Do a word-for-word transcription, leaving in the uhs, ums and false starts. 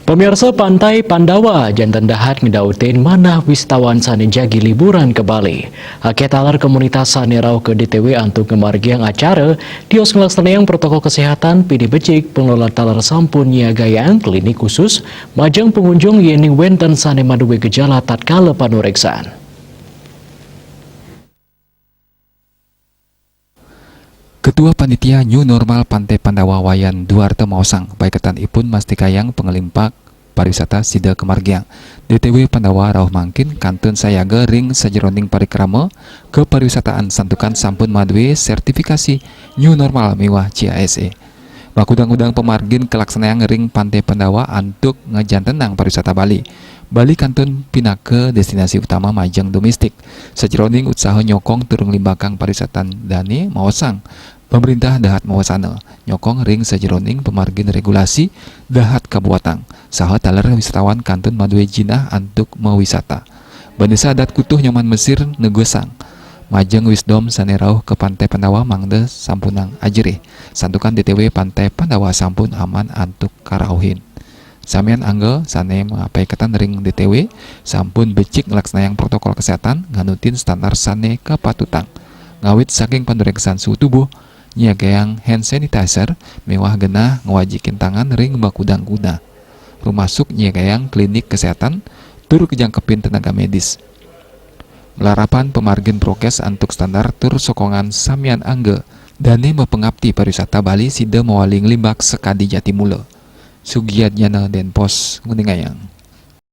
Pemirsa, Pantai Pandawa janten dahat ngedautin manah wisatawan sane jagi liburan ke Bali. Akeh taler komunitas sane rauh ke D T W antuk ngamargiang acara, tios nglaksanayang protokol kesehatan, pinih becik pengelola taler sampun nyiagayang klinik khusus majeng pengunjung yening wenten sane maduwe gejala tatkala panureksan. Ketua Panitia New Normal Pantai Pandawa Wayan Duarte maosang, paiketan ipun mastikayang panglimbak pariwisata sida kamargiang. D T W Pandawa rauh mangkin kantun sayaga ring sajeroning parikrama kepariwisataan santukan sampun maduwe sertifikasi New Normal miwah C I S A. Makudang-kudang pamargin kalaksanayang ring Pantai Pandawa antuk ngajantenang pariwisata Bali. Bali kantun pinaka destinasi utama majeng domestik. Sajeroning utsaha nyokong tur nglimbakang pariwisatan dane maosang, pamrintah dahat mawasana nyokong ring sajeroning pamargin regulasi dahat kabuatang, saha taler wisatawan kantun maduwe jinah antuk mawisata. Bendesa Adat Kutuh Nyoman Mesir negesang, majeng wisdom sane rauh ke Pantai Pandawa mangda sampunang ajerih. Santukan D T W Pantai Pandawa sampun aman antuk karauhin. Samian angga sane mapaiketan ring D T W sampun becik nglaksanayang protokol kesehatan nganutin standar sane kapatutang. Ngawit saking panureksan suhu tubuh, nyiagayang hand sanitizer, miwah genah ngwajikin tangan ring makudang-kudang. Rumasuk nyiagayang klinik kesehatan, tur kajangkepin tenaga medis. Malarapan pamargin prokes antuk standar tur sokongan samian angga dane mapangapti pariwisata Bali sida mawali nglimbak sakadi jati mula. Sugiadnyana Denpos nguningayang.